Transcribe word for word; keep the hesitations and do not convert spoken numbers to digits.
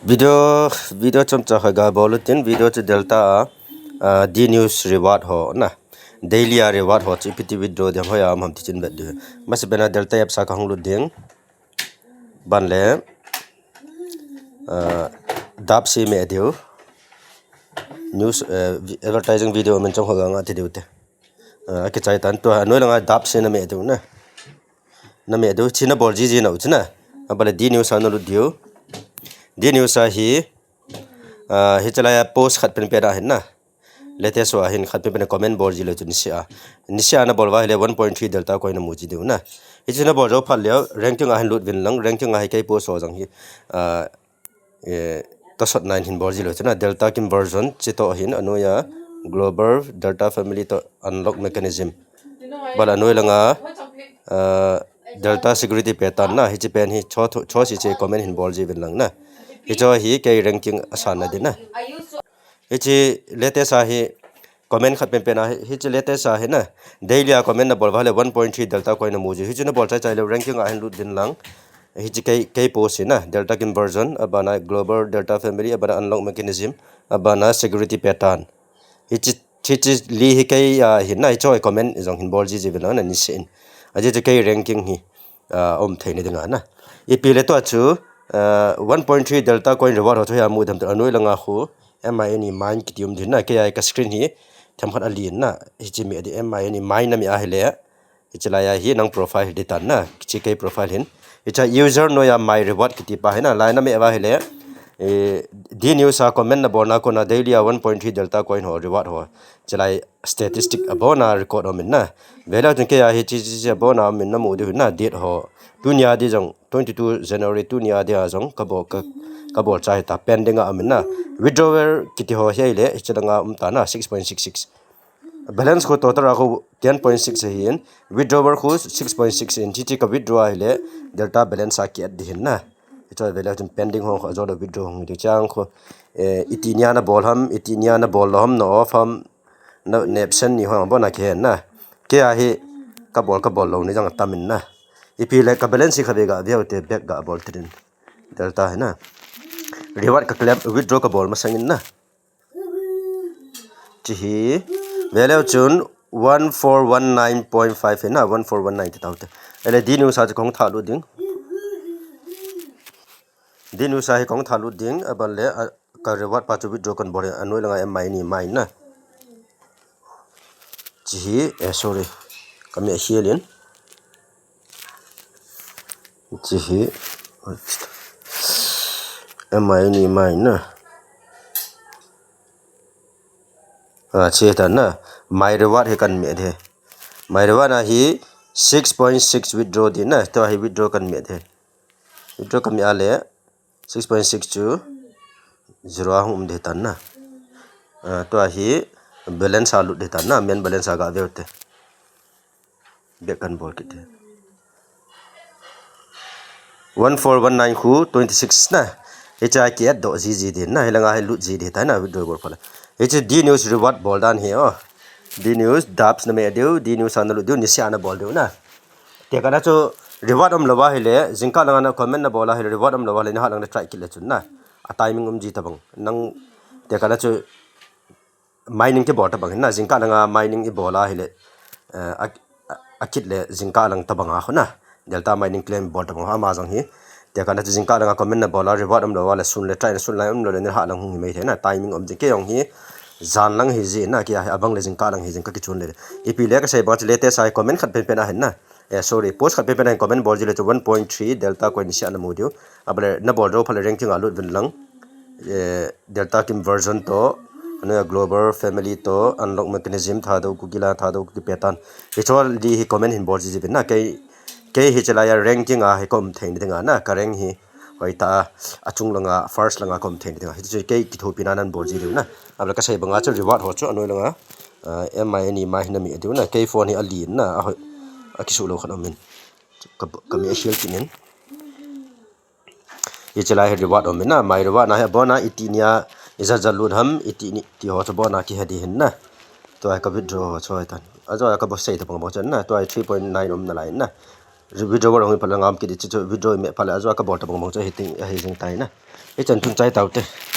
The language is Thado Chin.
Video, video chomcha khat ga bol utin, video chu Delta a, ah, D News reward ho na. Daily a reward ho chu ipi ti withdraw dem hoiya um ham ti chu vet diu. Masa pena Delta apps a kahung lut ding. Ban le, ah, dubs hi me diu. News, eh, vi-, advertising video min chang ho ga nga ti diu te. Ah, akichai tan tua, anoi langa dubs hi na me diu na. Na me diu, hiche na bol jiji nau chu na. Abale D News a na lut diu. D News a hi, ah, hiche laiya post khat penpen ahin na. Latest ho ahin khat penpen comment bol ji leu chu niseh a. Niseh a na bol uva ahile one point three Delta coin na mu ji diu na. Hiche na bol jou phat leu, ranking a hin lut uvin lang, ranking a hi kei post ho jong hi, ah, eh, tosot nine hin bol ji leu chu na, Delta Kim version, hiche toh hin, anoiya Global Delta Family toh Unlock Mechanism. Bal anoi langa, ah, Delta Security Pattern na, hiche pen hi, cho, cho, cho si hiche comment hin bol ji uvin lang na. Hiche hi kei ranking asan na din na. Hiche latest a hi comment khat penpen a hi, hiche latest a hi na. Daily a comment na bol uva ahile one point three Delta coin na mu ji. Hiche na bol chai chai leu ranking a hin lut uvin lang. Hiche kei, kei post hi na. Delta Kim version, abana Global Delta Family, abana Unlock Mechanism, abana Security Pattern. Hiche, hiche li hi kei, ah, hi na, hiche comment jong hin bol jiji uvin lang na niseh in. Ajeh chu kei ranking hi, ah, um thei na dinga na. Ipi le tua chu, ah, one point three Delta coin reward ho chu hoiya mu dem tu anoi langa khu, M I N E mine kiti um din na, kei a ka screen hi, themkhat alen na, hiche me di M I N E mine na me ahile, hiche laiya hi nang profile di tan na, hiche kei profile hin. Hiche user noiya my reward kiti pa hi na, lai na me uva ahile, eh, D News a comment na bolna kona daily a one point three Delta coin ho reward ho, hiche lai statistic abona record um in na. Veleu chun kei a hi hiche, hiche, hiche abona um in na mu diu hin na, date ho. Tunia di jong, twenty-two January tunia dia jong ka bol, ka, ka bol chai ta pending a um in na. Withdrawal kiti ho hi ahile, hiche langa um ta na, six point six six. Balance khu total a khu ten point six ahin, withdrawal khu six point six in, hiche ka withdraw ahile, Delta balance a ki add di hin na. Hiche veleu chun pending ho khu ajou le withdraw hung di chang khu, eh, iti nia na bol ham, iti nia na bol lou ham, na off ham, na absent ni ho abona kihen na. Kei a hi ka bol, ka bol lou ni jong atam in na. Ipi le ka balance hi kha ve ga veu te back ga bol tin. Delta hi na. Reward ka claim, withdraw ka bol masang in na. Hiche hi. Veleu chun one four one nine point five hi na, one four one nine ti tau te. Ele D News a chu kahung tha lut ding. D News a hi kahung tha lut ding, aban le, a, ka reward pa chu withdraw kan bol hi, anoi langa M I N E mine na. Hiche hi, eh, sorry. Ka me hi alen. Hiche hi, M I N E mine na. Ah, hiche ta na. My reward hi kan me di. My reward a hi six point six withdraw di na. Tua hi withdraw kan me di. Withdraw ka me a le six point six chu zero a hung um di tan na. Ah, tua hi balance a lut di tan na. Main balance a ga veu te. Back kan bol kit te. One four one nine khu twenty-six na. Hiche a ki add doh jiji di na. Hilanga hi lut ji di ta na, withdraw bol pha le. Hiche D News reward bol dan hi, oh. D News dubs na me diu, D News a na lut diu, niseh a na bol diu na. Tekah na chu reward um lou va ahile, jingkah langa na comment na bol a ahile, reward um lou va ahile, na hat lang na try kit le chun na. A timing um ji tabang. Nang tekah na chu mining kibol tabang hin na, jingkah langa mining i bol a ahile, eh, a, a, akit le jingkah lang tabang a khu na. Delta mining claim bol tabang a, ama jong hi. Tekah na chu jingkah langa comment na bol a, reward um lou va le sun le try na sun lai um lou le ni hat lang hung hi mai thei na, timing um jing kei jong hi. Jan lang hi ji na, kei a hi abang le jingkah lang hi jing ka kichun le. Ipi le ka sei bang chu latest a hi comment khat penpen ahin na. Eh, sorry, post khat penpen ahin comment bol ji le chu one point three Delta coin niseh a na mu diu. Abale na bol jou pha le ranking a lut uvin lang. Eh, Delta Kim version toh, anoiya Global Family toh, Unlock Mechanism, Thadou Kuki la, Thadou Kuki Pattern. Hiche li hi comment hin bol jiji uvin na, kei, kei hiche laiya ranking a hi ka um thei na dinga na, ka rank hi. Hoitah a, achung langa, first langa ka um thei na dinga. Hiche chu kei kithopi na nan bol ji diu na. Abale ka sei banga chu reward ho chu anoi langa, ah, M I N E mine na me diu na. Kei phone hi alen na, a hoi, akisuh lou khat um in. Ka, ka me hi alen in. Hiche lai hi reward um in na, my reward na hi abona iti nia, ijat jat lut ham, iti ni, ti ho chu abona kihe di hin na. Tua ka withdraw ho chu hitan. Ajou ka bol sei tabang bang chu na, tua three point nine um nalai na. Withdraw bol hung pha le ngam kit di chu, withdraw me pha le ajou ka bol tabang bang chu hitin, hi jing tai na. Ichan chun chai taute.